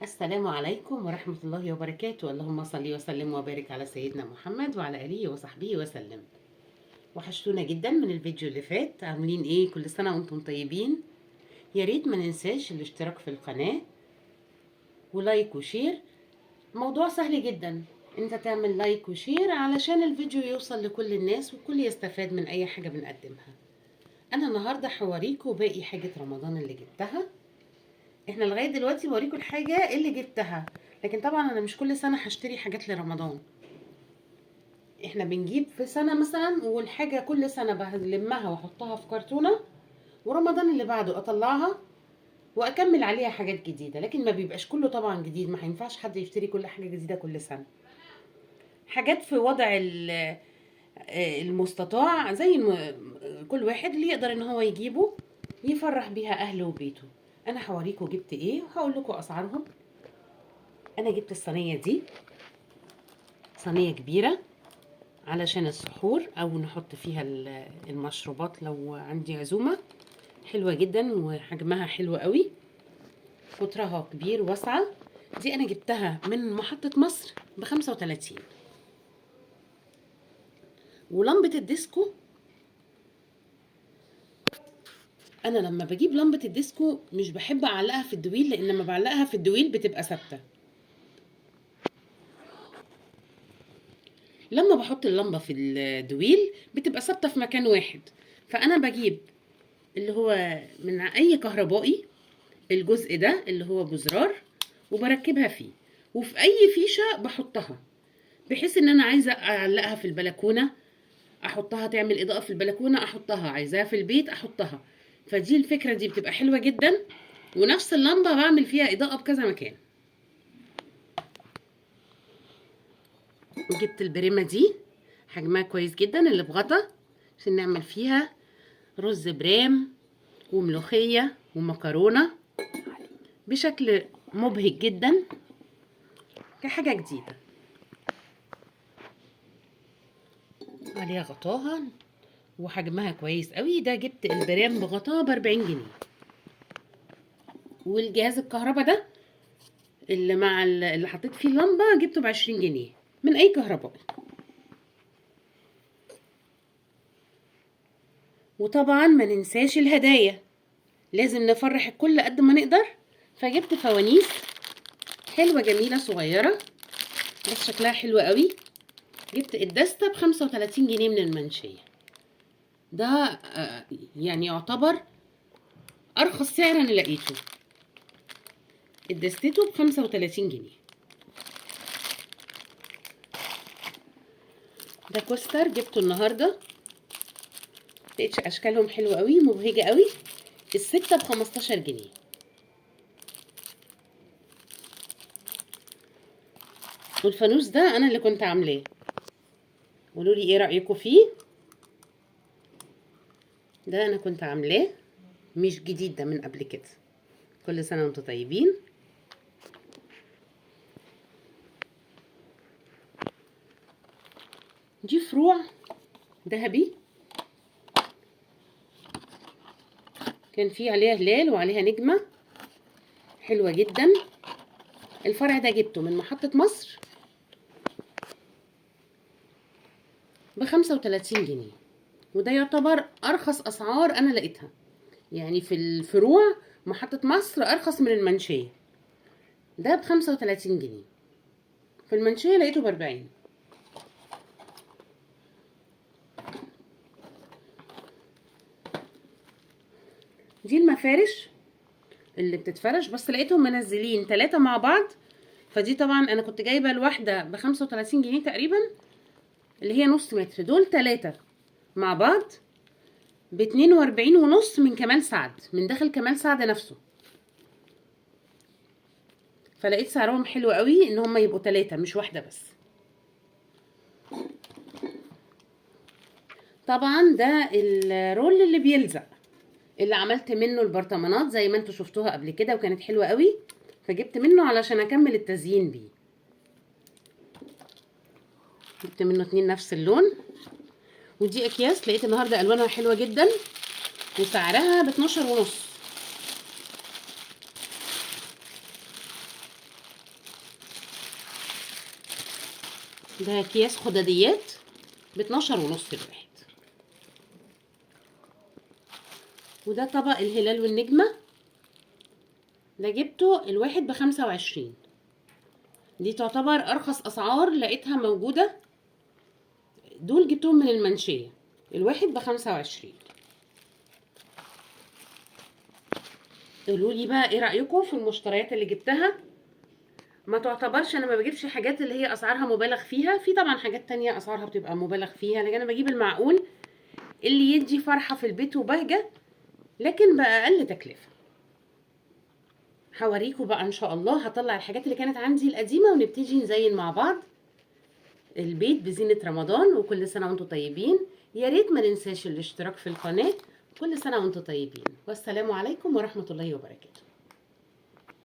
السلام عليكم ورحمة الله وبركاته. اللهم صل وسلم وبارك على سيدنا محمد وعلى آله وصحبه وسلم. وحشتونا جدا من الفيديو اللي فات. عاملين ايه؟ كل سنة وانتم طيبين. يا ريت ما ننساش الاشتراك في القناة و like و share. موضوع سهل جدا، انت تعمل like و share علشان الفيديو يوصل لكل الناس والكل يستفاد من اي حاجة بنقدمها. انا النهاردة هوريكم باقي حاجة رمضان اللي جبتها. احنا لغاية دلوقتي بوريكم الحاجة اللي جبتها، لكن طبعا انا مش كل سنة هشتري حاجات لرمضان. احنا بنجيب في سنة مثلا، والحاجة كل سنة بلمها واحطها في كرتونة، ورمضان اللي بعده اطلعها واكمل عليها حاجات جديدة، لكن ما بيبقاش كله طبعا جديد. ما هينفعش حد يشتري كل حاجة جديدة كل سنة. حاجات في وضع المستطاع، زي كل واحد اللي يقدر ان هو يجيبه يفرح بيها اهله وبيته. انا هوريكم جبت ايه وهقول لكم اسعارهم. انا جبت الصينية دي، صينية كبيرة علشان السحور او نحط فيها المشروبات لو عندي عزومة. حلوة جدا وحجمها حلو قوي، قطرها كبير واسعة. دي انا جبتها من محطة مصر ب35. ولمبه الديسكو، انا لما بجيب لمبة الديسكو مش بحب اعلقها في الدويل، لان لما بعلقها في الدويل بتبقى ثابتة. لما بحط اللمبة في الدويل بتبقى ثابتة في مكان واحد. فانا بجيب اللي هو من اي كهربائي الجزء ده اللي هو بزرار، وبركبها فيه، وفي اي فيشه بحطها، بحيث ان انا عايزه اعلقها في البلكونه احطها تعمل اضاءه في البلكونه، احطها عايزاها في البيت احطها. فدي الفكرة دي بتبقى حلوة جدا، ونفس اللمبة بعمل فيها اضاءه بكذا مكان. وجبت البريمه دي، حجمها كويس جدا، اللي بغطا عشان نعمل فيها رز برام وملوخيه ومكرونه بشكل مبهج جدا، كحاجة جديدة. عليها غطاها وحجمها كويس قوي. ده جبت البرام بغطاها ب40 جنيه. والجهاز الكهرباء ده اللي مع اللي حطيت فيه اللمبة جبته ب20 جنيه من اي كهربائي. وطبعا ما ننساش الهدايا، لازم نفرح الكل قد ما نقدر. فجبت فوانيس حلوة جميلة صغيرة بس شكلها حلو قوي. جبت الدستة ب35 جنيه من المنشيه. ده يعني يعتبر ارخص سعر انا لقيته. الدستته ب35 جنيه. ده coaster جبته النهارده، لقيت اشكالهم حلوة قوي مبهجه قوي. الستة ب15 جنيه. والفانوس ده انا اللي كنت عاملاه، قولوا لي ايه رايكم فيه. ده انا كنت عاملاه، مش جديد، ده من قبل كده. كل سنة وانتم طيبين. دي فروع ذهبي كان في عليها هلال وعليها نجمه، حلوة جدا. الفرع ده جبته من محطة مصر ب35 جنيه، وده يعتبر ارخص اسعار انا لقيتها. يعني في الفروع محطة مصر ارخص من المنشية. ده ب35 جنيه، في المنشية لقيته ب40. دي المفارش اللي بتتفرش، بس لقيتهم منزلين 3 مع بعض. فدي طبعا انا كنت جايبه الواحدة ب35 جنيه تقريبا، اللي هي نص متر. دول 3 مع بعض ب42.5 من كمال سعد، من داخل كمال سعد نفسه. فلقيت سعرهم حلو قوي ان هم يبقوا 3 مش واحدة بس. طبعا ده الرول اللي بيلزق اللي عملت منه البرطمانات زي ما انتوا شفتوها قبل كده، وكانت حلوة قوي، فجبت منه علشان اكمل التزيين بيه. جبت منه 2 نفس اللون. ودي اكياس لقيت النهارده الوانها حلوة جدا، وسعرها ب12.5. ده اكياس خداديات ب12.5 الواحد. وده طبق الهلال والنجمة، ده جبته الواحد ب25. دي تعتبر ارخص اسعار لقيتها موجودة، دول جبتهم من المنشية، الواحد ب25. قولوا لي بقى ايه رأيكم في المشتريات اللي جبتها. ما تعتبرش، انا ما بجيبش حاجات اللي هي اسعارها مبالغ فيها، في طبعا حاجات تانية اسعارها بتبقى مبالغ فيها، لكن انا بجيب المعقول اللي يدي فرحة في البيت وبهجة، لكن بأقل تكلفة. هوريكم بقى ان شاء الله، هطلع الحاجات اللي كانت عندي القديمة ونبتدي نزين مع بعض البيت بزينة رمضان. وكل سنة وانتم طيبين. يا ريت ما ننساش الاشتراك في القناة. كل سنة وانتم طيبين، والسلام عليكم ورحمة الله وبركاته.